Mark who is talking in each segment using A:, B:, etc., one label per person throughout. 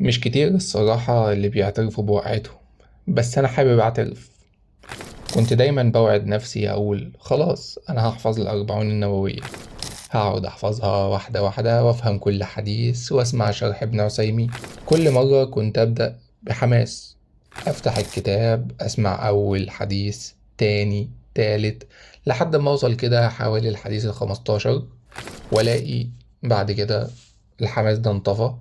A: مش كتير الصراحة اللي بيعترفوا بوقعتهم، بس أنا حابب أعترف. كنت دايما بوعد نفسي أقول خلاص أنا هحفظ الأربعون النووية، هقعد أحفظها واحدة واحدة وأفهم كل حديث وأسمع شرح ابن عثيمين. كل مرة كنت أبدأ بحماس، أفتح الكتاب أسمع أول حديث، تاني، تالت، لحد ما أوصل كده حوالي الحديث 15، وألاقي بعد كده الحماس ده انطفى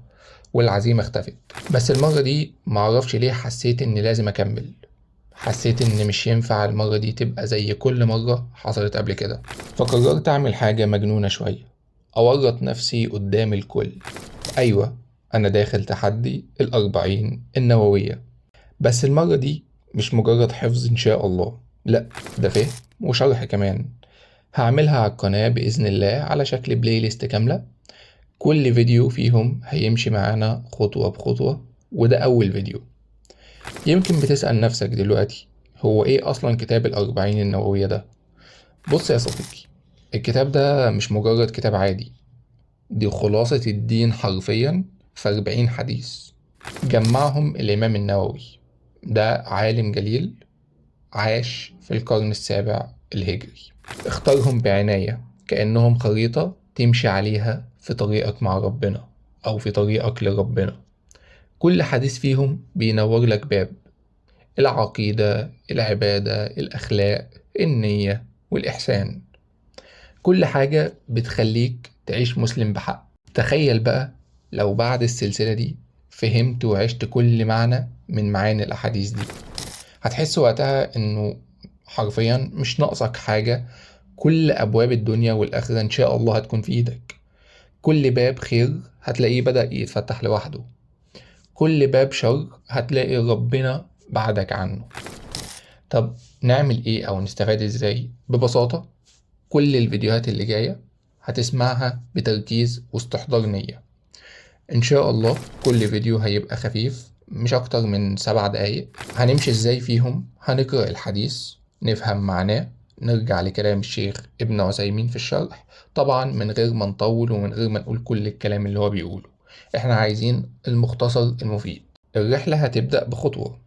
A: والعزيمة اختفت. بس المرة دي معرفش ليه حسيت إني لازم أكمل، حسيت إن مش ينفع المرة دي تبقى زي كل مرة حصلت قبل كده. فقررت أعمل حاجة مجنونة شوية، أورط نفسي قدام الكل. أيوة، أنا داخل تحدي 40 النووية، بس المرة دي مش مجرد حفظ إن شاء الله، لأ ده فهم وشرح كمان. هعملها على القناة بإذن الله على شكل playlist كاملة، كل فيديو فيهم هيمشي معانا خطوة بخطوة، وده أول فيديو. يمكن بتسأل نفسك دلوقتي هو إيه أصلا كتاب 40 النووية ده؟ بص يا صديقي، الكتاب ده مش مجرد كتاب عادي، دي خلاصة الدين حرفيا في 40 حديث جمعهم الإمام النووي. ده عالم جليل عاش في القرن السابع الهجري، اختارهم بعناية كأنهم خريطة تمشي عليها في طريقك مع ربنا أو في طريقك لربنا. كل حديث فيهم بينور لك باب العقيدة، العبادة، الأخلاق، النية والإحسان. كل حاجة بتخليك تعيش مسلم بحق. تخيل بقى لو بعد السلسلة دي فهمت وعشت كل معنى من معاني الأحاديث دي، هتحس وقتها إنه حرفيا مش ناقصك حاجة. كل أبواب الدنيا والآخرة إن شاء الله هتكون في إيدك. كل باب خير هتلاقيه بدأ يتفتح لوحده، كل باب شر هتلاقي ربنا بعدك عنه. طب نعمل إيه أو نستفاد إزاي؟ ببساطة كل الفيديوهات اللي جاية هتسمعها بتركيز واستحضار نية إن شاء الله. كل فيديو هيبقى خفيف، مش أكتر من 7 دقايق. هنمشي إزاي فيهم؟ هنقرأ الحديث، نفهم معناه، نرجع لكلام الشيخ ابن عثيمين في الشرح، طبعا من غير ما نطول ومن غير ما نقول كل الكلام اللي هو بيقوله، احنا عايزين المختصر المفيد. الرحلة هتبدأ بخطوة.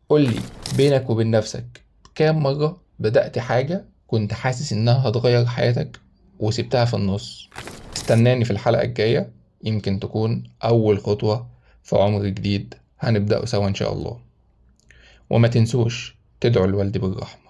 A: قولي بينك وبين نفسك كام مرة بدأت حاجة كنت حاسس إنها هتغير حياتك وسبتها في النص؟ استناني في الحلقة الجاية، يمكن تكون أول خطوة في عمر جديد هنبدأه سوا إن شاء الله. وما تنسوش تدعوا لوالدي بالرحمة.